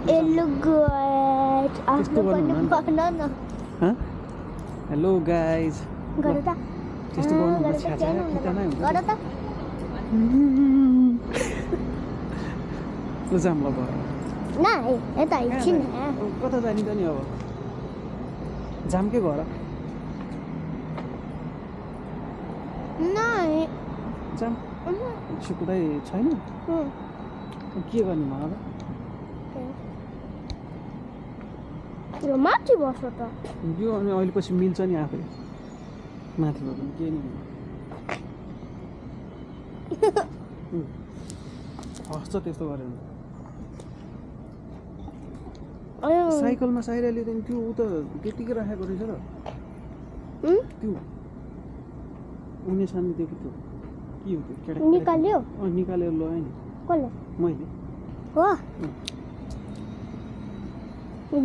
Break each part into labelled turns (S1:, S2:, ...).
S1: Hello guys.
S2: त्यस्तो गर्नु
S1: भन न
S2: हेलो गाइज
S1: गर त
S2: त्यस्तो गर्नु छ्याछा कितामै हुन्छ
S1: गर त
S2: ल जाम ल भयो
S1: नाइ यता एकछिन
S2: कता जाने त नि अब जामकै घर
S1: नाइ
S2: जाम कुदै छैन के गर्ने मलाई
S1: यो माथि बस्छ त
S2: यो अनि अहिले पछि मिल्छ नि आफै माथि भयो भने के नि हस्छ त्यस्तो गऱ्यो भने साइकलमा साइराले त त्यो उ त त्यतिकै राखेको रहेछ र त्यो उनी सामने त्यो के हो त्यो केटा
S1: निकाल्यो
S2: निकालेर ल्यायो नि
S1: कसले
S2: मैले
S1: हो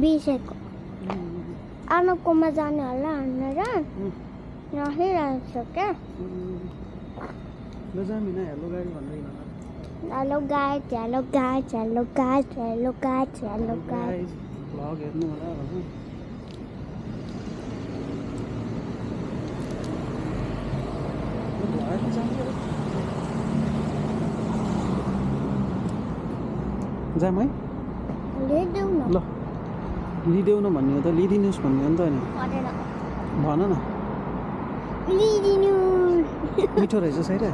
S1: बिसेको आमाकोमा जाने होला भनेर राखिरहेको छ क्या
S2: ल जामिन हेलो गाडी भन्दैन
S1: hello guys hello guys hello guys hello guys hello guys
S2: vlog हेर्नु होला भन्छ जाम है
S1: लिदेऊ न
S2: ल लिदेऊ न भन्ने हो त लिदिनुहोस् भन्ने हो नि त नि भन न
S1: लिदिनु
S2: मिठो रहेछ साइरा